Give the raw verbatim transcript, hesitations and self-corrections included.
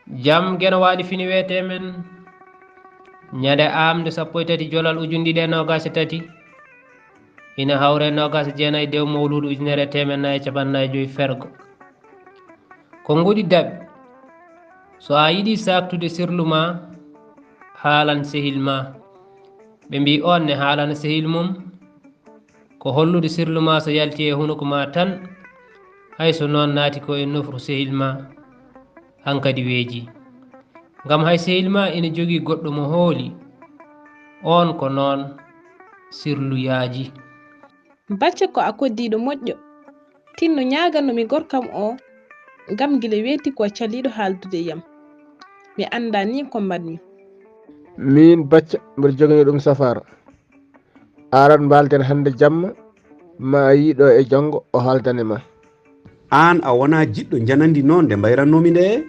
Jam geno waali fini weete men. Ñande aamde sappo e tati jolal ujunɗiɗi e noogaas e tati. Ina hawre noogaas e jeenayi dew mawluudu ujunere e teemen nayi e capanɗe nayi e joyi fergo. Ko ngoɗi daɓi. So a yiɗi saaktude sirlu ma, haalan sehil ma. Ɓe mbi on ne haalana sehil mum. Ko hollude sirlu ma so yalti e hunuko ma tan, hay so noon naati ko e nofru sehil ma, hankadi weeji. Ngam hay sehil ma ina jogii goɗɗo mo hooli, oon ko noon sirlu yaaji. Bacca ko a koddiiɗo moƴƴo. Tinno ñaaganno mi gorkam o, ngam gila weeti ko a caliiɗo haaldude e yam. Mi anndaa ni ko mbaɗmi. Miin Bacca mboɗo joganii ɗum safaara. Aran mbaalden hannde jamma, ma a yii ɗo e janngo o haaldane ma. Aan a wonaa jiɗɗo njanandi noon nde mbayrannoomi nde?